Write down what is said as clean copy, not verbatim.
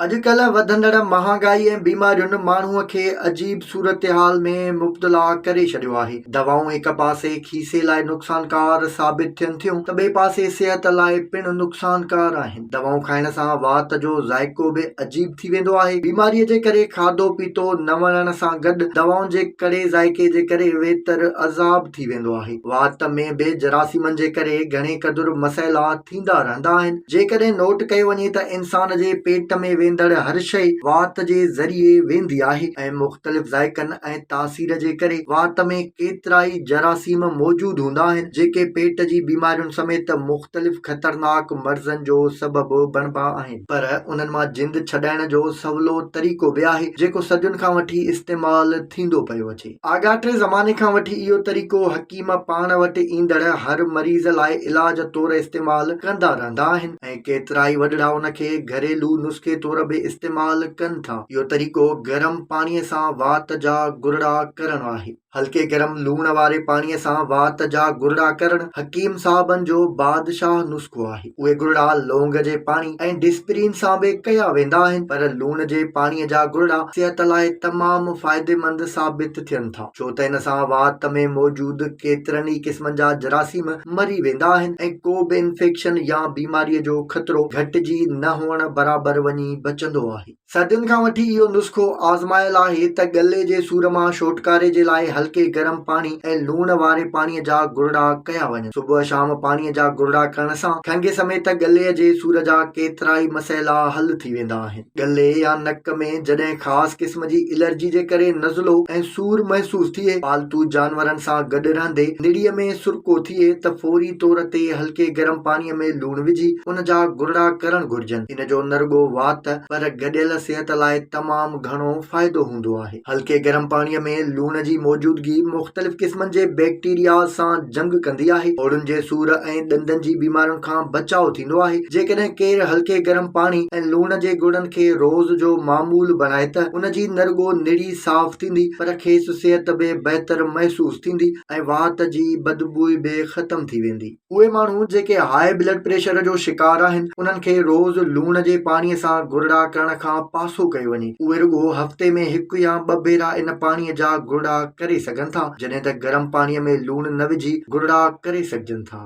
اڄڪلهه وڌندڙ مهانگائي ۽ بيمارين ماڻهوء کي عجيب صورتحال ۾ مبتلا ڪري ڇڏيو آهي. دوائون هڪ پاسي کيسي لاء نقصانڪار ثابت ٿين ٿيون ته ٻئي پاسي صحت لاء پڻ نقصانڪار آهن. دوائون کائڻ سان وات جو ذائقو به عجيب ٿي ويندو آهي. بيماريء جي ڪري کاڌو پيتو نه وڻڻ سان گڏ دوائن جي ڪڙي ذائقي جي ڪري ويتر عذاب ٿي ويندو آهي. وات ۾ به جراثيمن جي ڪري گهڻي قدر مسئلا ٿيندا رهندا آهن. جيڪڏهن نوٽ ڪيو وڃي ته انسان جي پيٽ ۾ ويندڙ هر شيء وات جي ذريعي ويندي آهي ۽ مختلف ذائقن ۽ تاثير جي ڪري وات ۾ ڪيترائي جراثيم موجود هوندا آهن جيڪي پيٽ جي بيمارين سميت مختلف خطرناڪ مرضن جو سبب بڻبا آهن. پر انهن مان جند ڇڏائڻ جو سولو طريقو به آهي جيڪو صدين کان وٺي استعمال ٿيندو پيو اچي. آڳاٽي زماني کان وٺي اهو طريقو حڪيم پاڻ وٽ ايندڙ هر مريض لاء علاج طور استعمال ڪندا رهندا آهن ۽ ڪيترائي وڏڙا ان کي گهريلو نسخي طور به استعمال ڪن ٿا. اهو طريقو گرم پاڻي سان وات جا گرڙا ڪرڻ آهي. هلڪي گرم لوڻ واري پاڻي سان وات جا گرڙا ڪرڻ حڪيم صاحبن جو بادشاهه نسخو آهي. اهي گرڙا لونگ جي پاڻي ۽ ڊسپرين سان به ڪيا ويندا آهن پر لوڻ جي پاڻي جا گرڙا صحت لاء تمام فائديمند ثابت ٿين ٿا ڇو ته ان سان وات ۾ موجود ڪيترن ئي قسمن جا جراثيم مري ويندا آهن ۽ ڪو به انفيڪشن يا بيماري جو خطرو گهٽجي نه هئڻ برابر وڃي بچندو آهي. صدين کان وٺي اهو نسخو آزمايل آهي ته ڳلي جي سور مان ڇوٽڪاري جي لاء هلڪي گرم پاڻي ۽ لوڻ واري پاڻي جا گرڙا ڪيا وڃن. صبح شام پاڻي جا گرڙا ڪرڻ سان کنگهه سميت ڳلي جي سور جا ڪيترائي مسئلا حل ٿي ويندا آهن. ڳلي يا نڪ ۾ جڏهن خاص قسم جي الرجي جي ڪري نزلو ۽ سور محسوس ٿئي، پالتو جانورن سان گڏ رهندي نڙيء ۾ سرڪو ٿئي ته فوري طور تي هلڪي گرم پاڻي ۾ لوڻ وجهي ان جا گرڙا ڪرڻ گهرجن. ان جو نه رڳو وات پر گڏيل صحت لاء تمام گهڻو فائدو هوندو آهي. هلڪي گرم پاڻي ۾ لوڻ جي موجودگي مختلف قسمن جي بيڪٽيريا سان جنگ ڪندي آهي. هوڙن جي سور ۽ ڏندن جي بيمارين کان بچاء ٿيندو آهي. جيڪڏهن ڪير هلڪي گرم پاڻي ۽ لوڻ جي گرڙن کي روز جو معمول بڻائي ته ان جي نه رڳو نڙي صاف ٿيندي پر کيس صحت به بهتر محسوس ٿيندي ۽ وات جي بدبوء به ختم ٿي ويندي. اهي ماڻهو جيڪي هاء بلڊ پريشر جو شڪار آهن انهن کي روز لوڻ جي پاڻي سان گرڙا ڪرڻ کان پاسو ڪيو وڃي. اهي رڳو هفتي ۾ هڪ يا ٻه ڀيرا ان پاڻي جا گرڙا ڪري سگهن ٿا جڏهن ته گرم پاڻي ۾ لوڻ نه وجهي گرڙا ڪري سگهجن ٿا.